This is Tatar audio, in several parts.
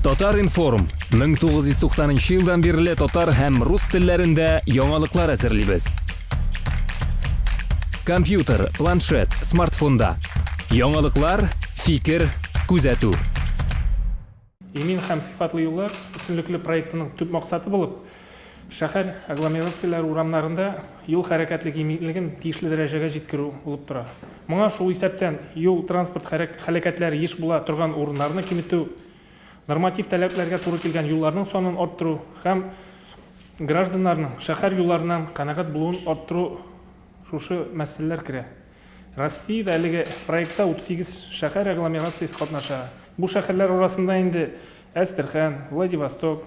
Татар-информ, 1990 нчы елдан бирле татар һәм рус телләрендә яңалыклар әзерлибез. Компьютер, планшет, смартфонда. Яңалыклар, фикер, күзәтү. Имин һәм сыйфатлы юллар өстенлекле проектының төп максаты булып, шәһәр агломерацияләре урамнарында юл хәрәкәтлек иминлеген тиешле дәрәҗәгә җиткерү булып тора. Моңа шул исәптән юл-транспорт һәлакәтләре еш була торган урыннарны киметү, норматив таләпләргә туры килгән юлларның санын арттыру һәм гражданнарның шәһәр юлларыннан канәгать булуын арттыру шушы мәсьәләләр керә. Россиядә әлеге проектта 38 шәһәр агломерациясе катнаша. Бу шәһәрләр арасында инде Әстерхан, Владивосток,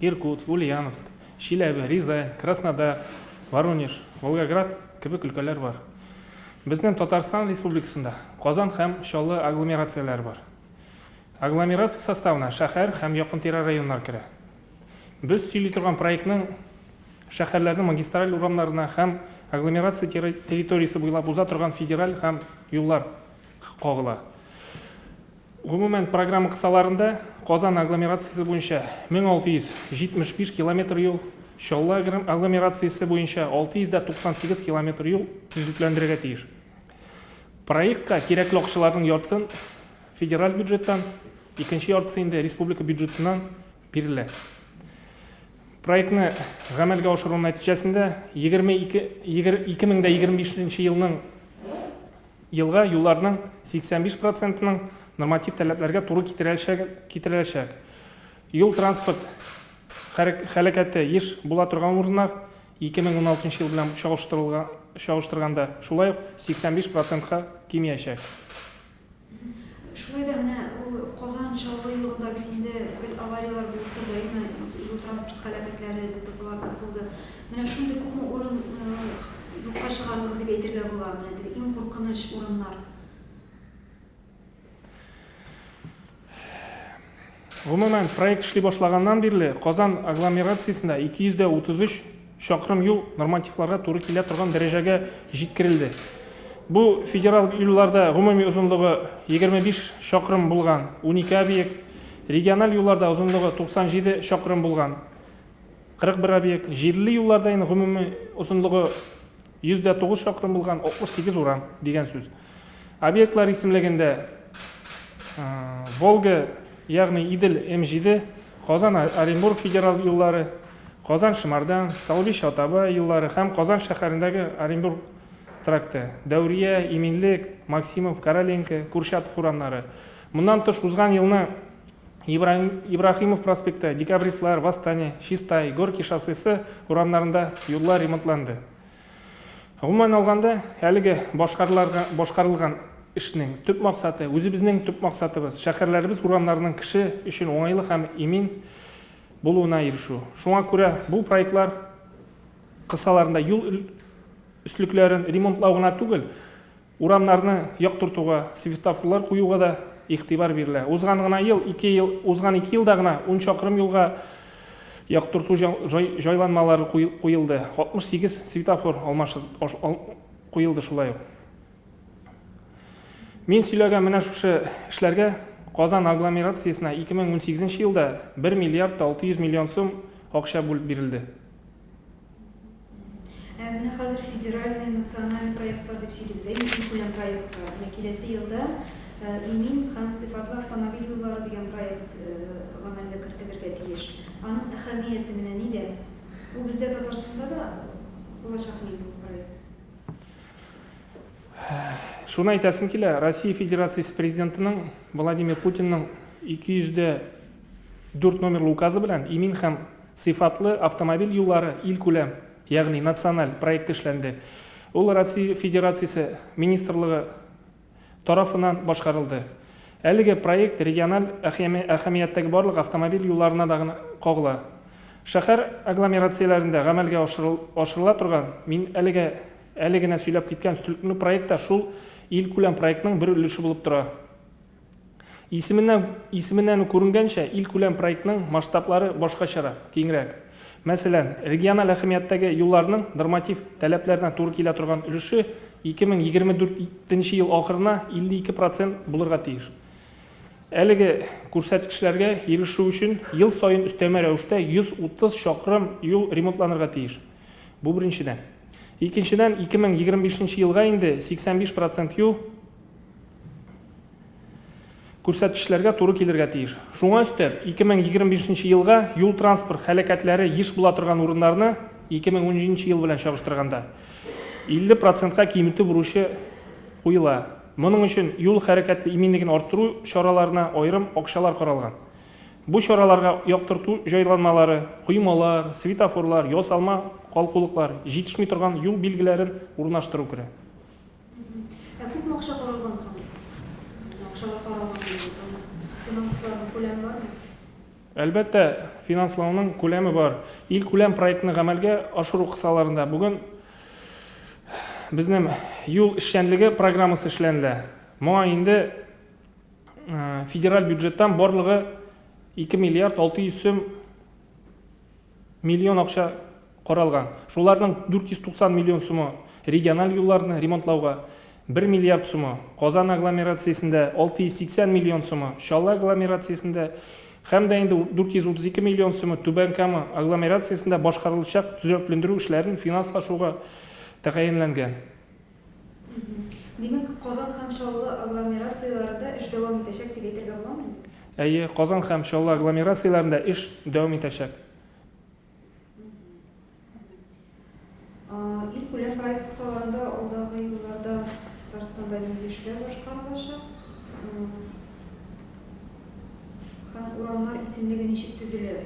Иркутск, Ульяновск, Чиләбе, Рязань, Краснодар, Воронеж, Волгоград кебек өлкәләр бар. Безнең Татарстан Республикасында Казан һәм Чаллы агломерацияләре бар. Агломерация составына шәһәр һәм якын-тирә районнар керә. Без сөйли торган проектның шәһәрләрнең магистраль урамнарына һәм агломерация территориясе буйлап уза торган федераль һәм юллар кагыла. Гомумән, программа кысаларында Казан агломерациясе буенча 1675 километр юл, Чаллы агломерациясе буенча 698 километр юл төзекләндерергә тиеш. Проектка кирәкле акчаларның яртысын федераль бюджеттан, икенче яртысы инде республика бюджетыннан бирелә. Проектны гамәлгә ашыру нәтиҗәсендә 22 2025 елның Елга юлларның 85 процентының норматив таләпләргә туры китереләчәк. Юл-транспорт һәлакәте еш була торган урыннар 2016 нчы ел белән чагыштырганда шулай ук 85 процентка кимиячәк. Шулай да менә ул Казан, Чаллы юлында бит инде гел аварияләр булып торды, әйеме? Юл-транспорт һәлакәтләре, ДТПлар күп булды. Менә шундый күпме урын юкка чыгарылды дип әйтергә була, менә теге иң куркыныч урыннар. Гомумән, проект эшли башлаганнан бирле Казан агломерациясендә 233 чакрым юл нормативларга туры килә торган дәрәҗәгә җиткерелде. Бу федераль юлларда гомуми озынлыгы 25 чакрым булган 12 объект, региональ юлларда озынлыгы 97 чакрым булган 41 объект, җирле юлларда инде гомуми озынлыгы 109 чакрым булган 68 урам дигән сүз. Объектлар исемлегендә Волга, ягъни Идел М7, Казан Оренбург федераль юллары, Казан Шымардан, Столбище Атабай юллары һәм Казан шәһәрендәге Оренбург тракты, Дәүрия, Иминлек, Максимов, Короленко, Курчатов урамнары. Моннан тыш узган елны Ибраһимов проспекты, Декабристлар, Восстание, Чистай, Горький шоссесы урамнарында юллар ремонтланды. Гомумән алганда, әлеге башкарылган эшнең төп максаты, үзебезнең төп максатыбыз, шәһәрләребез урамнарының кеше өчен уңайлы һәм имин булуына ирешү. Шуңа күрә бу проектлар кысаларында юл өслекләрен ремонтлау гына түгел, Урамнарны яктыртуга, светофорлар куюга да игътибар бирелә. Узган гына ел, ике ел, узган ике елда гына ун чакрым юлга яктырту җайланмалары куелды, 68 светофор куелды шулай ук. Мин сөйләгән менә шушы эшләргә Казан агломерациясенә 2018 нче елда 1 миллиард та 600 миллион сум акча бүлеп бирелде. Ә менә хәзер федеральный, национальный проектлар дип сөйлибез, әйе, илкүләм проектлар. Менә киләсе елда Имин һәм сыйфатлы автомобиль юллары дигән проект гамәлгә кертелергә тиеш. Аның әһәмияте менә нидә? Ул бездә Татарстанда да булачакмы инде ул проект? Шуны әйтәсем килә, Россия Федерациясе Президентының Владимир Путинның 204 номерлы указы белән Имин һәм Сыйфатлы автомобиль юллары илкүләм, ягъни националь проекты эшләнде. Ул Россия Федерациясе Министрлыгы тарафыннан башкарылды. Әлеге проект региональ әһәмияттәге барлык автомобиль юлларына да гына кагыла. Шәһәр агломерацияләрендә гамәлгә ашырыла торган, мин әлегә әле генә сөйләп киткән өстенлекле проект та шул илкүләм проектның бер өлеше булып тора. Исеменнән, исеменнән үк күренгәнчә, илкүләм проектның масштаблары башкачарак, киңрәк. Мәсәлән, региональ әһәмияттәге юлларның норматив таләпләренә туры килә торган өлеше 2024 нче ел ахырына 52 процент булырга тиеш. Әлеге күрсәткечләргә ирешү өчен ел саен өстәмә рәвештә 130 чакрым юл ремонтланырга тиеш. Бу беренчедән. Икенчедән, 2025 нче елга инде 85 процент юл күрсәткечләргә туры килергә тиеш. Шуңа өстәп, 2025 нче елга юл-транспорт һәлакәтләре еш була торган урыннарны 2017 нче ел белән чагыштырганда 50 процентка киметү бурычы куела. Моның өчен юл хәрәкәте иминлеген арттыру чараларына аерым акчалар каралган. Бу чараларга яктырту җайланмалары, коймалар, светофорлар, ясалма калкулыклар, җитешми торган юл билгеләрен урнаштыру керә. Ә күпме акча каралган соң? Акчалар каралган дидегез, аның финансларның күләме бармы? Әлбәттә, финанслауның күләме бар. Илкүләм проектны гамәлгә ашыру кысаларында бүген безнең юл эшчәнлеге программасы эшләнелә. Моңа инде федераль бюджеттан барлыгы 2 миллиард 600 сум Миллион акча каралган. Шуларның 490 миллион сумы региональ юлларны ремонтлауга, 1 миллиард сумы, Казан агломерациясендә, 680 миллион сумы, Чаллы агломерациясендә һәм дә инде 432 миллион сумы Түбән Кама агломерациясендә башкарылачак төзекләндерү эшләрен финанслашуга тәгаенләнгән. Димәк, Казан һәм Чаллы агломерацияләрендә эш дәвам итәчәк дип әйтергә буламы инде? Әйе, Казан һәм Чаллы агломерацияләрендә эш дәвам итәчәк. Илкүләм проект кысаларында алдагы елларда Татарстанда нинди эшләр башкарылачак? Һәм урамнар исемлеге ничек төзелә?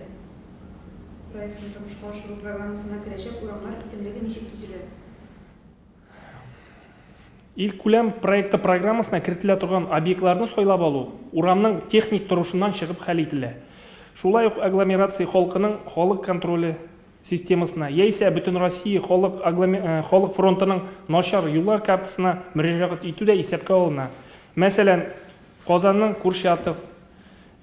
Проектны тормышка ашыру программасына керәчәк урамнар исемлеге ничек төзелә? Илкүләм проекты программасына кертелә торган объектларны сайлап алу урамның техник торышыннан чыгып хәл ителә. Шулай ук агломерация халкының халык контроле системасына яисә Бөтенроссия халык халык фронтының начар юллар картасына мөрәҗәгать итү дә исәпкә алына. Мәсәлән, Казанның Курчатов,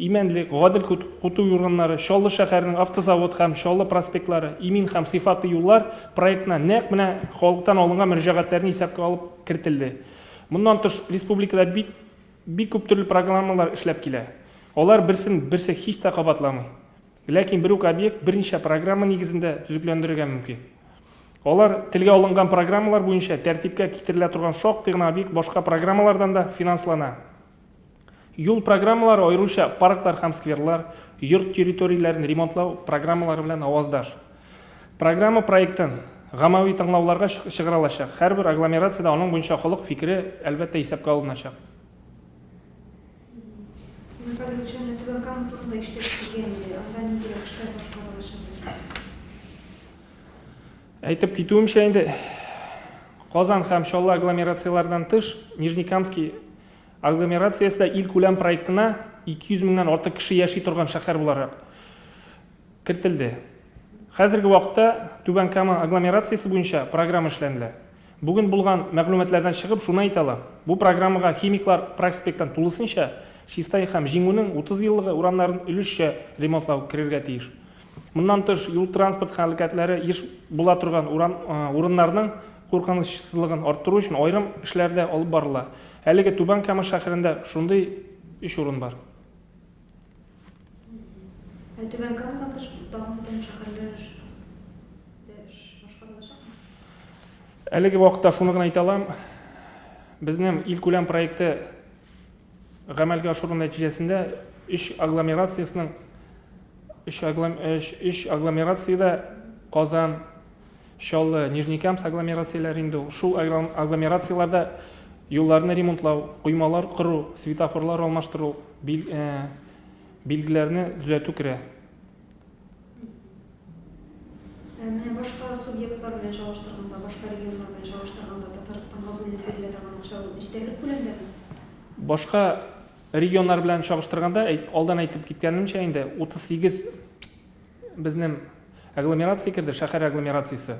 Имәнлек, Гадел Кутуй урамнары, Чаллы шәһәренең Автозавод һәм Чаллы проспектлары, Имин һәм сыйфатлы юллар проектына нәкъ менә халыктан алынган мөрәҗәгатьләрне исәпкә алып кертелде. Моннан тыш, республикада бик бик күп төрле программалар эшләп килә. Алар берсен берсе һич тә кабатламый. Ләкин бер үк объект берничә программа нигезендә төзекләндерергә мөмкин. Алар телгә алынган программалар буенча тәртипкә китерелә торган шактый гына объект башка программалардан да финанслана. Юл программалары аеруча парклар һәм скверлар, йорт территорияләрен ремонтлау программалары белән аваздаш. Программа проектын гаммави тыңлауларга чыгарылачак, һәрбер агломерациядә аның буенча халык фикере, әлбәттә, исәпкә алыначак. Илнур Фәдилович, ә менә Түбән Кама турында ишетәсе килгән иде. Анда ниндирәк эшләр башкарылачак? Әйтеп китүемчә инде, Казан һәм Чаллы агломерацияләреннән тыш, Нижнекамский Агломерациясе дә илкүләм проектына 200 меңнән артык кеше яши торган шәһәр буларак кертелде. Хәзерге вакытта Түбән Кама агломерациясе буенча программа эшләнелә. Бүген булган мәгълүматлардан чыгып, шуны әйтә алам, бу программага Химиклар проспектын тулысынча, Чистай һәм Җиңүнең 30 еллыгы урамнарын өлешчә ремонтлау керергә тиеш. Моннан тыш, юл-транспорт һәлакәтләре еш була торган урам урыннарның куркынычсызлыгын арттыру өчен аерым эшләр дә алып барыла. Әлеге Түбән Кама шәһәрендә шундый өч урын бар. Ә Түбән Камадан тыш тагын бүтән шәһәрләрдә эш башкарылачакмы? Әлеге вакытта шуны гына әйтә алам, безнең илкүләм проекты гамәлгә ашыру нәтиҗәсендә өч агломерациясенең өч, өч, өч агломерациядә Казан, Чаллы, Нижнекамск агломерацияләре инде ул. Шул агломерацияләрдә юлларны ремонтлау, коймалар кору, светофорлар алмаштыру, бил, э, билгеләрне төзәтү керә. Ә менә башка субъектлар белән чагыштырганда, башка регионнар белән чагыштырганда Татарстанга бүленеп бирелә торган акча җитәрлек күләмдәме? Башка регионнар белән чагыштырганда, алдан әйтеп киткәнемчә инде, 38 безнең агломерация керде, шәһәр агломерациясе.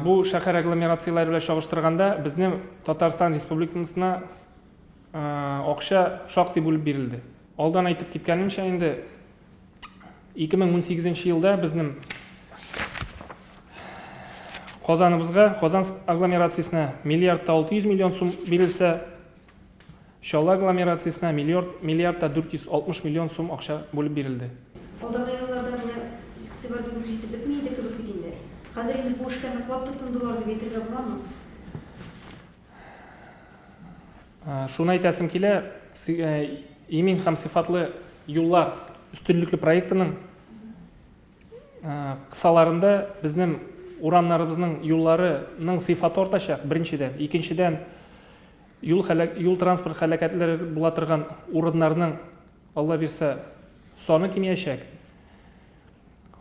Бу шәһәр агломерацияләре белән чагыштырганда, безнең Татарстан Республикасына акча шактый бүлеп бирелде. Алдан әйтеп киткәнемчә инде, 2018 нче елда безнең Казаныбызга, Казан агломерациясенә миллиард та 600 миллион сум бирелсә, Чаллы агломерациясенә миллиорд, миллиард та 460 миллион сум акча бүлеп бирелде. Алдагы елларда менә игътибар бик үк җитеп бетми иде кебек бит инде. Хәзер инде бу эшкә ныклап тотындылар дип әйтергә буламы? Шуны әйтәсем килә, имин һәм сыйфатлы юллар өстенлекле проектының кысаларында безнең урамнарыбызның юлларының сыйфаты артачак, беренчедән. Икенчедән, юл һәлак, юл транспорт һәлакәтләре була торган урыннарның, Алла бирсә, саны кимиячәк.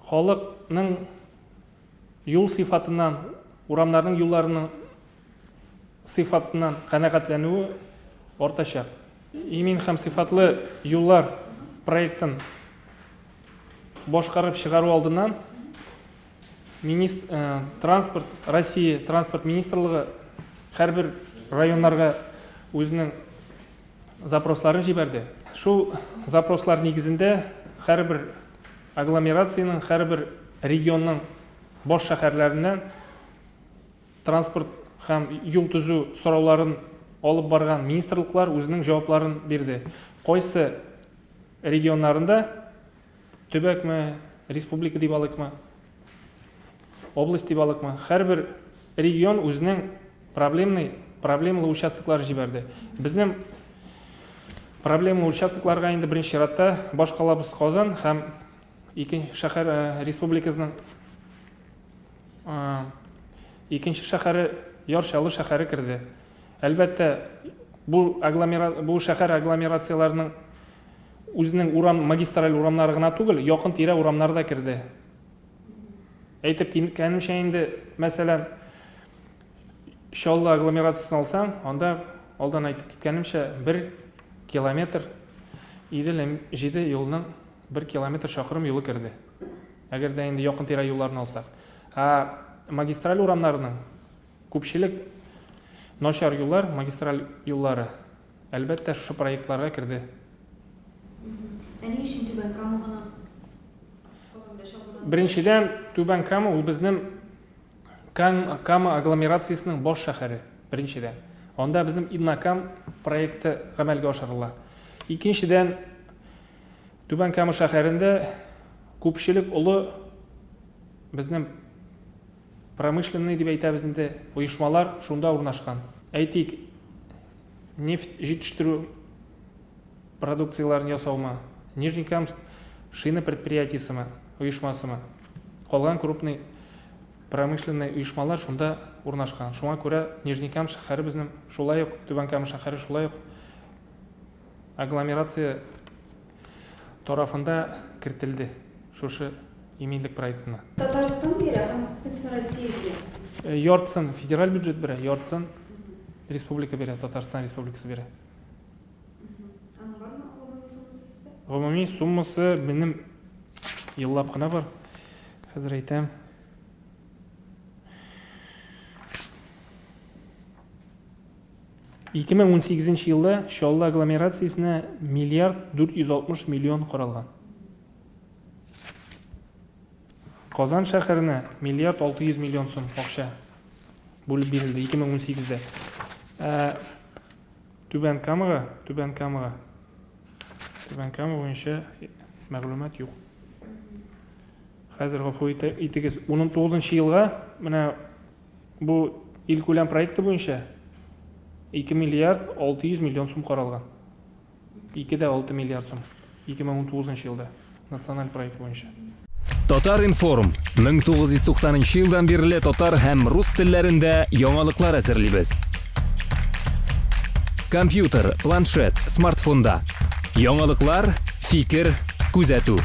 Халыкның юл сыйфатыннан, урамнарның юлларының сыйфатыннан канәгатьләнүе артачак. Имин һәм сыйфатлы юллар проектын башкарып чыгару алдыннан министр, э, транспорт, Россия транспорт министрлыгы һәрбер районнарга үзенең запросларын җибәрде. Шул запрослар нигезендә һәрбер агломерациянең, һәрбер регионның баш шәһәрләреннән Транспорт һәм юл төзү сорауларын алып барган министрлыклар үзенең җавапларын бирде. Кайсы регионнарында, төбәкме, республика дип алыйкмы, область дип алыйкмы, һәрбер регион үзенең проблемный, проблемалы участокларын җибәрде. Безнең проблемалы участокларга инде беренче чиратта башкалабыз Казан һәм икенче шәһәр республикасының Икенче шәһәре Яр Чаллы шәһәре керде. Әлбәттә, бу агломера бу шәһәр агломерацияләренең үзенең урам магистраль урамнары гына түгел, якын-тирә урамнары да керде. Әйтеп киткәнемчә инде, мәсәлән, Чаллы агломерациясен алсаң, анда алдан әйтеп киткәнемчә, бер километр Идел М7 юлының бер километр чакрым юлы керде. Әгәр дә инде якын-тирә юлларны алсак. Ә магистраль урамнарының күпчелек начар юллар, магистраль юллары, әлбәттә, шушы проектларга керде. Ә ни өчен Түбән Кама гына? Казан белән Чаллыдан. Беренчедән, Түбән Кама ул безнең Кама агломерациясенең баш шәһәре, беренчедән. Анда безнең Иннокам проекты гамәлгә ашырыла. Икенчедән, Түбән Кама шәһәрендә күпчелек олы безнең промышленный дип әйтәбез инде, оешмалар шунда урнашкан. Әйтик, нефть җитештерү продукцияләрен ясаумы, Нижнекамск шина предприятиесеме, оешмасымы, калган крупный промышленный оешмалар шунда урнашкан. Шуңа күрә Нижнекамск шәһәре безнең шулай ук, Түбән Кама шәһәре шулай ук Агломерация тарафында кертелде шушы иминлек проектына. Татарстан бирә һәм күпмесен Россия бирә? Яртысын федераль бюджет бирә, яртысын республика бирә, Татарстан Республикасы бирә. Аның бармы гомуми суммасы сездә? Гомуми суммасы минем еллап кына бар. Хәзер әйтәм. 2018 нче елда Чаллы агломерациясенә миллиард 460 миллион каралган. Казан шәһәренә миллиард 600 миллион сум акча бүлеп бирелде 2018-дә. Ә Түбән Камага, Түбән Камага, Түбән Кама буенча мәгълүмат юк. Хәзер гафу итегез, 19 елга менә Бу илкүләм проекты буенча 2 миллиард 600 миллион сум каралган. 2,6 миллиард сум 2019 елда националь проект буенча. Татар-информ, 1990 нчы елдан бирле татар һәм рус телләрендә яңалыклар әзерлибез. Компьютер, планшет, смартфонда. Яңалыклар, фикер, күзәтү.